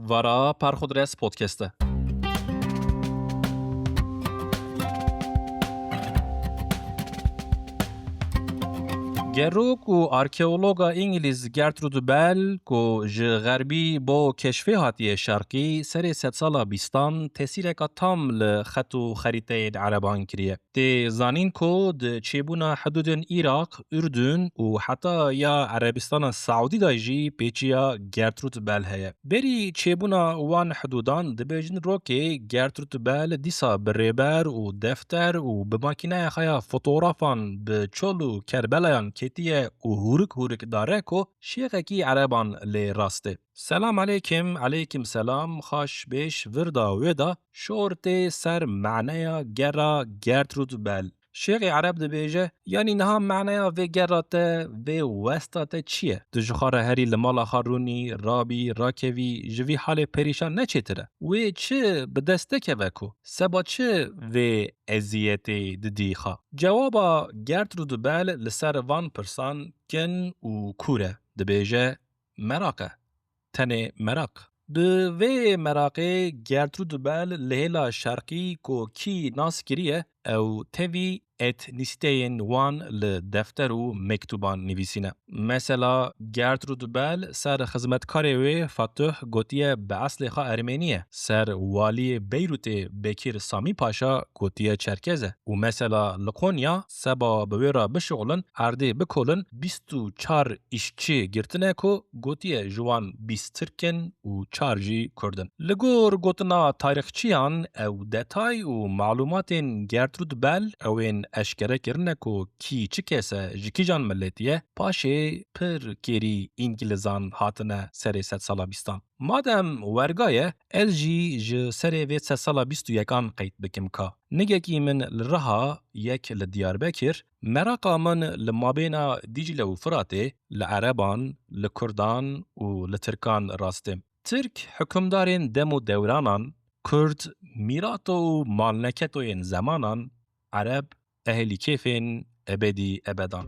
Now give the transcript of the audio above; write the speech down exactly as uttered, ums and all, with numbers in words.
Vara Perxudres Podcast e. Gerok û arkeologa Îngilîz Gertrude Bell, ku ji xerbî bo keşfê hatiye şerqî, serê sedsala bîstan tesîreka tam li xet û xerîteyên ereban kiriye. Tê zanîn ku di çêbûna hidûdên Îraq, Urdun û heta ya Erebistana Saûdî de jî pêçiya Gertrude Bell heye. Berî çêbûna wan hidûdan dibêjin rokê Gertrude Bell dîsa bi rêber û defter û bi makîneya xwe ya fotografan bi çol û Kerbelayan ketiye û hûrik hûrik dare ku şêxekî ereban lê rast e. Selam aleykim, aleykim selam, xaş bêş, vir da wê da şor tê ser maneya gera Gertrude Bell. Şêxê ereb dibêje, yanî niha maneya vê gera te, vê westa te çi ye? Tu ji xwe re herî li mala xwe rûnî, rabî, rakevî, ji vî halê perîşan ne çêtir e? Wê çi bi dest te keve ku? Seba çi vê eziyetê didî xwe? Cewaba Gertrude Bell li ser van pirsan kin û kûr e. Dibêje, meraq e. Tenê meraq. Bi vê meraqê Gertrude Bell li hêla şerqî ku kî nas kiriye, ew tevî etnîsîteyên wan li defter û mektûban nivîsîne. Mesela Gertrude Bell ser xizmetkarê wê Fatih gotiye bi eslê xwe Ermenî ye. Ser waliyê Beyrûtê Bekîr Samî Paşa gotiye Çerkez e. Û mesela li Konya seba bi wê re bişuxulin, erdê bikolin, bîst û çar îşçî girtine ku gotiye ji wan bîst Tirk in û çar jî Kurd in. Li gor gotina tarîxçiyan, ew detay û malûmatên Gertrude Bell ew ên eşkere kirine ku kî çi kes e, ji kîjan miletî ye, paşê pir kêrî Îngilizan hatine serê sedsala bîstan. Madem werga ye, ez jî ji serê vê sedsala bîst û yekan qeyd bikim ka. Nigekî min li Riha, yek li Diyarbekir, meraqa min li mabêna Dîcle û Firatê, li Ereban, li Kurdan û li Tirkan rast e. Tirk hukimdarên dem û dewranan, Kurd mîrato û malneketoyên zemanan, Ereb ehlî kêfên ebedî ebedan.